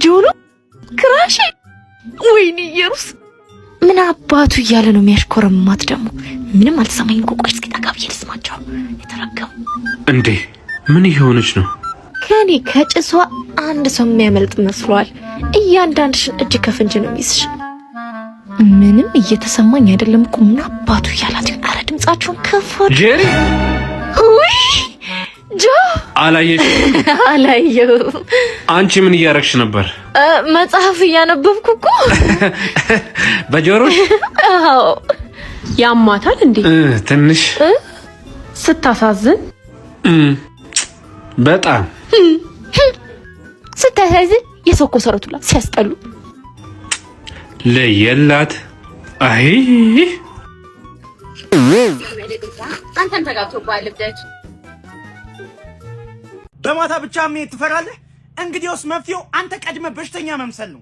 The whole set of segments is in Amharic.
ጆሮ crush፣ ወይኔ ኢየሩስ፣ ምን አባቱ እያለ ነው የሚያሽኮረማት? ደግሞ ምንም አልተሰማኝም እኮ። ቆይ እስኪ ጠጋ ብዬ ልስማቸው። የተረገሙ። እንዴ፣ ምን እየሆነች ነው? ከኔ ከጭሷ አንድ ሰው የሚያመልጥ መስሏል። እያንዳንድሽን እጅ ከፍንጅ ነው የሚይዝሽ። ምንም እየተሰማኝ አይደለም እኮ። ምን አባቱ እያላት ይሆን? አረ ድምጻችሁን ከፍ አድርጉ። ጄሪ። ውይ ጆ። አላየሽ? አላየሁም። አንቺ ምን እያረግሽ ነበር? መጽሐፍ እያነበብኩ እኮ። በጆሮሽ? አዎ። ያማታል እንዴ? ትንሽ። ስታሳዝን። በጣም። ስታሳዝን። የሰው ኮሰረቱላ ሲያስጠሉ። ለየላት። አይ። አንተም ተጋብቶብሃል እብደት። በማታ ብቻ መሄድ ትፈራለህ? እንግዲያውስ መፍትሄው አንተ ቀድመህ በሽተኛ መምሰል ነው።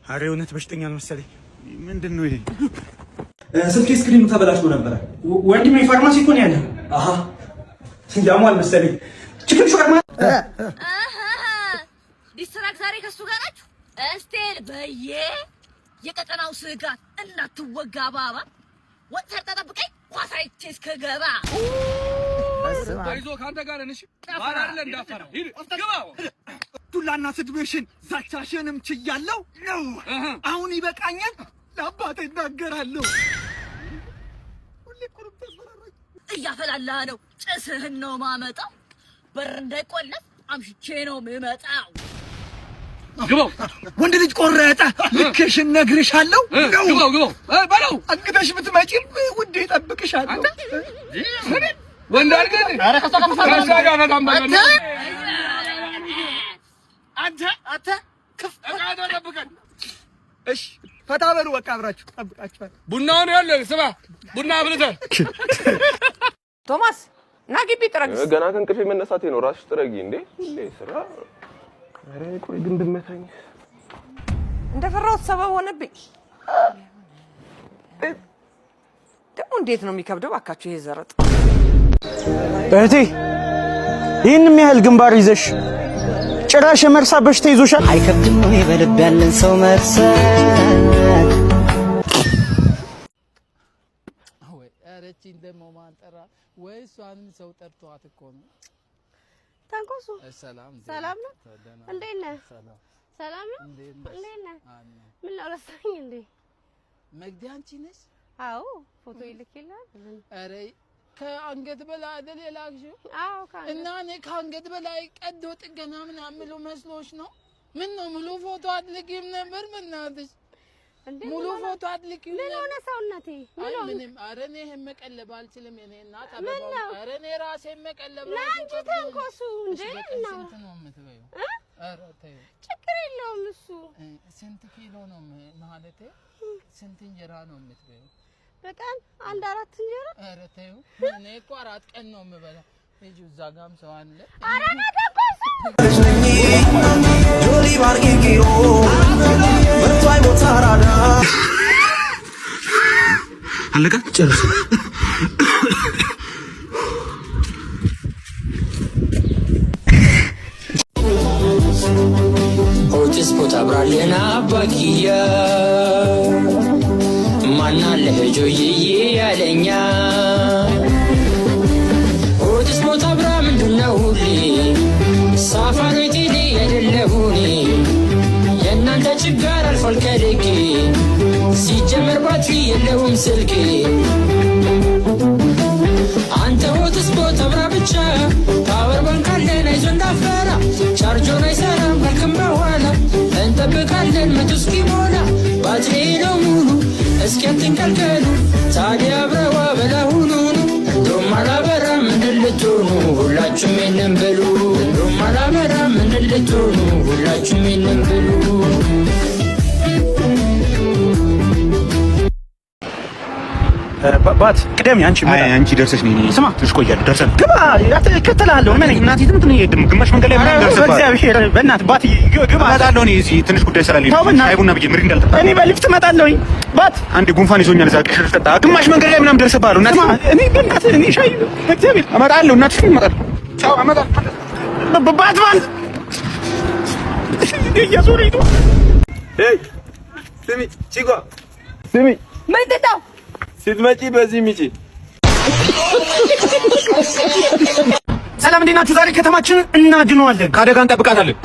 ኧረ የእውነት በሽተኛ ነው መሰለኝ። ምንድን ነው ይሄ? ስልኬ screen ኑ ተበላሽቶ ነበረ። ወንድሜ፣ ፋርማሲ እኮ ነው ያለው። አሃ፣ ያሟል መሰለኝ። Chicken ሾርማ። Diss track ዛሬ ከሱ ጋር ናችሁ። እስቴል በየ የቀጠናው ስጋት እንዳትወጋ ባባ፣ ወጥ ሰርተህ ጠብቀኝ ኳስ አይቼ እስክገባ። ይዞ ከአንተ ጋር ነን። እሺ ባል አይደለ እንዳፈራ፣ ሂድ ግባ። ዱላና ስድብሽን ዛቻሽንም ችያለሁ ነው። አሁን ይበቃኛል። ለአባቴ እናገራለሁ። ሁሌ እኮ ነው የምታስፈራራኝ። እያፈላላ ነው፣ ጭስህን ነው ማመጣው። በር እንዳይቆለፍ አምሽቼ ነው የምመጣው። ግባው። ወንድ ልጅ ቆረጠ። ልክሽን ነግርሻለሁ ነው። ግባው ግባው በለው። አንግተሽ ብትመጪም ውዴ እጠብቅሻለሁ። ወንድ አድርገህ ከእሷ ጋር በጣም በለው። አንተ አንተ ክፍ እቃ ጠብቀን። እሺ ፈታ በሉ በቃ፣ አብራችሁ ጠብቃችኋል። ቡናውን ያለ ስማ፣ ቡና አፍልተህ። ቶማስ፣ ና ግቢ ጥረግ። ገና ከእንቅልፌ መነሳቴ ነው። ራስሽ ጥረጊ እንዴ! ሁሌ ስራ። ኧረ ቆይ ግን ብመታኝ። እንደፈራሁት ሰበብ ሆነብኝ። ደግሞ እንዴት ነው የሚከብደው ባካችሁ ይሄ ዘረጥ። እህቴ፣ ይህንም ያህል ግንባር ይዘሽ ጭራሽ የመርሳ በሽታ ይዞሻል። አይከብድም ወይ በልብ ያለን ሰው መርሳት? ወይ ኧረ እቺን ደግሞ ማን ጠራ? ወይ እሷንም ሰው ጠርቷት እኮ ነው። ተንኮሱ። ሰላም። ሰላም ነው? ደህና። እንዴት ነህ? ሰላም። ሰላም ነው? እንዴት ነሽ? እንዴት ነህ? አለሁ። ምን ነው፣ ረሳኝ እንዴ? መግዲ አንቺ ነሽ? አዎ፣ ፎቶ ይልክልሃል። ኧረ ከአንገት በላይ አይደል የላክሽው? አዎ፣ ከአንገት። እና እኔ ከአንገት በላይ ቀዶ ጥገና ምናምን ምሉ መስሎሽ ነው? ምን ነው፣ ሙሉ ፎቶ አትልኪም ነበር? በእናትሽ። እንዴ፣ ሙሉ ምን ሆነ? ፎቶ አትልኪም ምን ነበር? ሆነ ሰውነቴ? ምን አይ ሆነ? ምንም። ኧረ እኔ ይሄን መቀለብ አልችልም። የኔ እናት። ምን አበባው። ነው? ኧረ እኔ ራሴን መቀለብ ና ራሱ እንጂ ከብዶኝ። ተንኮሱ እንዴ። እሺ በቀን እና ስንት ነው የምትበይው? እ? ኧረ ተይው። ችግር የለውም እሱ። ስንት ኪሎ ነው ማለቴ ስንት እንጀራ ነው የምትበይው? በቀን አንድ አራት እንጀራ። ኧረ ተይው። እኔ እኮ 4 ቀን ነው የምበላው። ልጁ እዛ ጋም ሰው አለ። ኧረ ና ተንኮሱ። ጆሊ ባርኪኪሮ መጥቶ አይሞት አራዳ። አለቀ፣ ጨርስ። Hotspot አብራልን አባኪያ፣ ማናለህ ጆዬ ያለኛ። Hotspot አብራ ምንድነው ሁሌ ሳፋሪ ቴሌ አይደለሁኔ። የእናንተ ችጋር አልፏል ከልኬ፣ ሲጀመር ባትሪ የለውም ስልኬ። አንተ hotspot አብራ ብቻ፣ power bank አለን አይዞ እንዳፈራ። ቻርጆን አይሰራም ካልክም በኋላ እንጠብቃለን 100 እስኪሞላ። ባትሪ ነው ሙሉ፣ እስኪ አትንቀልቀሉ። ታዲያ አብረዋ በላሁኑኑ፣ እንደውም አላበራም ምንድን ልትሆኑ? ሁላችሁም የለም በሉ። እንደውም አላበራም ምንድን ልትሆኑ? ሁላችሁም የለም በሉ። ባት ቅደም አንቺ። አይ አንቺ ደርሰሽ ነኝ። ስማ፣ ትንሽ ቆያለሁ። ደርሰን ግባ፣ እከተልሃለሁ። እመነኝ። እናቴ ትምት ነው ግማሽ መንገድ ላይ ምናምን ደርሰን በእግዚአብሔር በእናትህ ባት ግባ። እመጣለሁ። እኔ እዚህ ትንሽ ጉዳይ ስላለኝ ተው በእናትህ። ሻይ ቡና ብዬ ምሪ እንዳልጠጣ። እኔ በሊፍት እመጣለሁኝ። ባት አንዴ ጉንፋን ይዞኛል። እዛ ቅሽር ጠጣ። ግማሽ መንገድ ላይ ምናምን ደርሰብሃለሁ። እናቴ ስማ፣ እኔ በእናትህ እኔ ሻይ በእግዚአብሔር እመጣለሁ። እናትሽ እመጣለሁ። ቻው፣ እመጣለሁ። ባትማን እየዞረ ሄዶ ስሚ ቺኳ፣ ስሚ። ምንድን ነው? ስትመጪ በዚህ ምጪ። ሰላም፣ እንዴት ናችሁ? ዛሬ ከተማችንን እናድነዋለን። ከአደጋ እንጠብቃታለን።